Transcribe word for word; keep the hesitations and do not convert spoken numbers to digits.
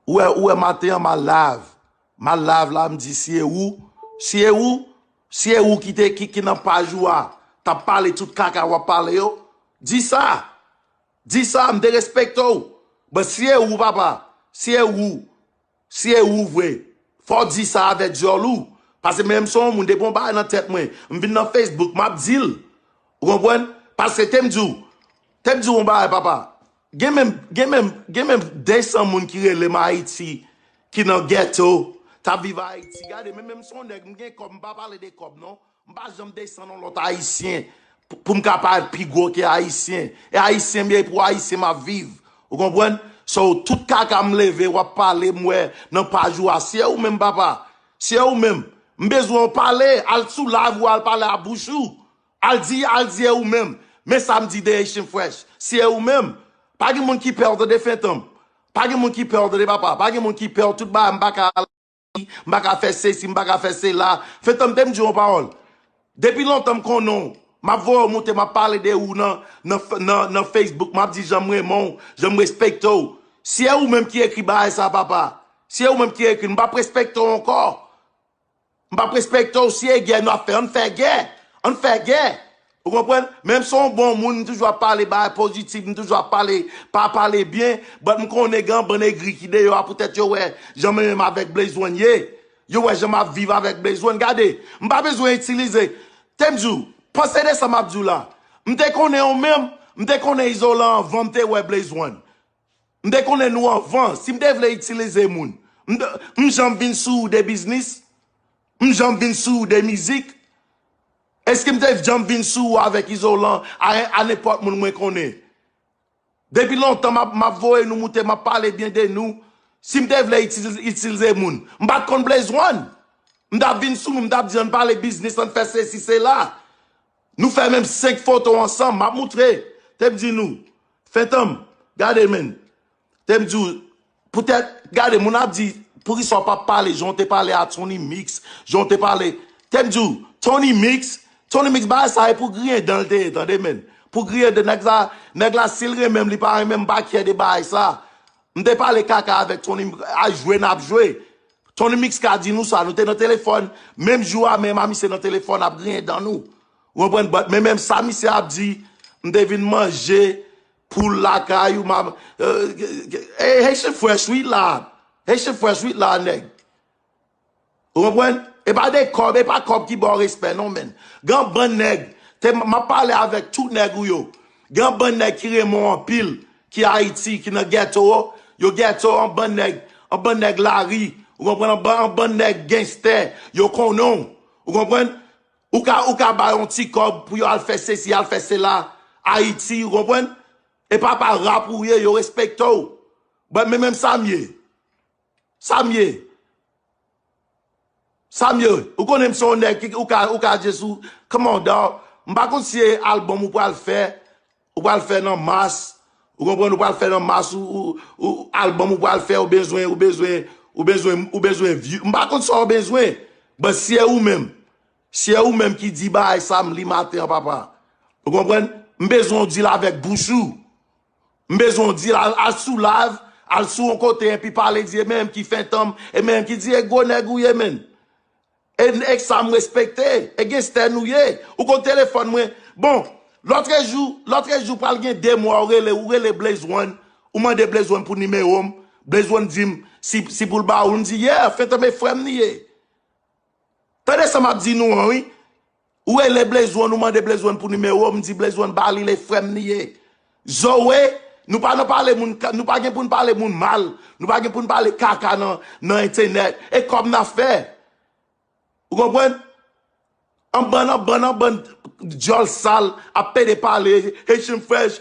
Ou wè, ou wè maten an m al live. M al live la, m di si e ou, si e ou, si e ou ki te, ki, ki nan paj ou a, t ap pale tout kaka w ap pale yo, di sa. Di sa, m te respekte w. But si e ou, papa, si e ou, si e ou vre, fò w di sa avèk dyòl ou. Paske menm si yon moun depi yon bagay nan tèt mwen, m vin nan Facebook, m ap di l. Ou konprann? Paske te m di w, te m di w yon bagay, papa. Gen menm, gen menm, gen menm de san moun ki rele m Ayiti, ki nan ghetto, t ap viv Ayiti. Gade, men menm si yon nèg, m gen kòb, m pa pale de kòb, non. M pa janm desann yon lòt Ayisyen pou, pou m ka parèt pi gwo ke Ayisyen. E Ayisyen m ye, pou Ayisyen m ap viv. Ou konprann? So, tout kaka m leve, w ap pale, m wè nan paj ou a. Si e ou menm, papa. Si e ou menm. M bezwen w pale, al sou live ou al pale a bouch ou. Al di, al di e ou menm. Men sa m di de Haitian Fresh. Si e ou menm. Pa gen moun ki pè w tande Fentanm. Pa gen moun ki pè w tande papa. Pa gen moun ki pè w tout bagay m pa ka m pa ka fè sesi, m pa ka fè sela. Fentanm te m di yon pawòl. Depi lontan m konnen w, m ap voye w moute, m ap pale de ou nan, nan, nan, nan Facebook, m ap di jan m renmen w, jan m respekte w. Si e ou menm ki ekri bagay sa, papa, si e ou menm ki ekri l, m p ap respekte w ankò. M p ap respekte w, si e gè nou ap fè, ann fè gè, ann fè gè. Ou konprann? Menm si w yon bon moun, m toujou ap pale bagay pozitif, m toujou ap pale, pa pale byen, but m konnen gen yon bann egri ki deyò a poutèt yo wè jan mwen menm avèk Blaze One ye. Yo wè jan m ap viv avèk Blaze One. Gade, m pa bezwen itilize. Te m di w, panse de sa m ap di w la. M te konnen w menm, m te konnen Izolan anvan m te wè Blaze One. M te konnen nou anvan. Si m te vle itilize moun, m, m janm vin sou ou de biznis? M janm vin sou ou de mizik? Èske m te janm vin sou ou avèk Izolan a, a nenpòt moun mwen konnen? Depi lontan m ap, m ap voye nou moute, m ap pale byen de nou. Si m te vle itilize, itilize moun, m pa t konn Blaze One. M t ap vin sou nou, m t ap di ann pale biznis, ann fè sesi, sela. Nou fè menm senk foto ansanm, m ap moutre. Te m di nou, Fentanm, gade men. Te m di w, poutèt, gade, moun ap di, poukisa w p ap pale, jan w te pale a Tony Mix, jan w te pale. Te m di w, Tony Mix, Tony Mix, bagay sa e pou griyen dan l te ye, tande men. Pou griyen dan, nèg sa, nèg la, si l renmen m, li pa renmen m, m pa kyè de bagay sa. M te pale kaka avèk Tony, a jwe n ap jwe. Tony Mix ka di nou sa, nou te nan telefòn, menm jou a menm a misye nan telefòn ap griyen dan nou. Ou konprann? But men menm sa misye ap di, m te vin manje poul lakay ou, m ap, eh, eh, Haitian Fresh, wi la. Haitian Fresh, wi la, nèg. Ou konprann? E pa de kòb, e pa kòb ki ba w respè, non, men. Gen bann nèg, te, m ap pale avèk tout nèg ou yo. Gen bann nèg ki renmen w anpil, ki Ayiti, ki nan ghetto, yo ghetto, an bann nèg, an bann nèg lari, ou konprann, an bann, an bann nèg genstè, yo konnen w, ou konprann? Ou ka, ou ka ba yon ti kòb pou yo al fè sesi, al fè sela, Ayiti, ou konprann? E papa rap ou ye, yo respekte w. But men menm sa m ye. Sa m ye. Sa m ye. Ou konnen m se yon nèg ki, ou ka, ou ka just, ou, come on, dawg. M pa konn si e album ou pral fè, ou pral fè nan mas, ou konprann, ou pral fè nan mas, ou, ou, ou album ou pral fè, ou bezwen, ou bezwen, ou bezwen, ou bezwen view. M pa konn sa w bezwen. But si e ou menm, si e ou menm ki di bagay sa m li maten an, papa. Ou konprann? M bezwen w di l avèk bouch ou. M bezwen w di l al, al sou live, al sou yon kote epi pale, di e menm ki Fentanm, e menm ki di e gwo nèg ou ye, men. E, e sa m respekte, e genstè nou ye. Ou konn telefòn mwen. Bon, lòtrejou, lòtrejou pral gen de mwa ou rele, ou rele Blaze One, ou mande Blaze One pou nimewo m, Blaze One di m si, si pou l ba ou l, m di, yeah, Fentanm e frè m li ye. Tande sa m ap di nou an, wi. Ou rele Blaze One, ou mande Blaze One pou nimewo, m di Blaze One ba li, l e frè m li ye. Zoe, nou pa nan pale moun, nou pa gen pou n pale moun mal, nou pa gen pou n pale kaka nan, nan entènèt. E kòb n ap fè. Ou konprann? An bann, an bann, an bann dyòl sal ap pede pale, Haitian Fresh,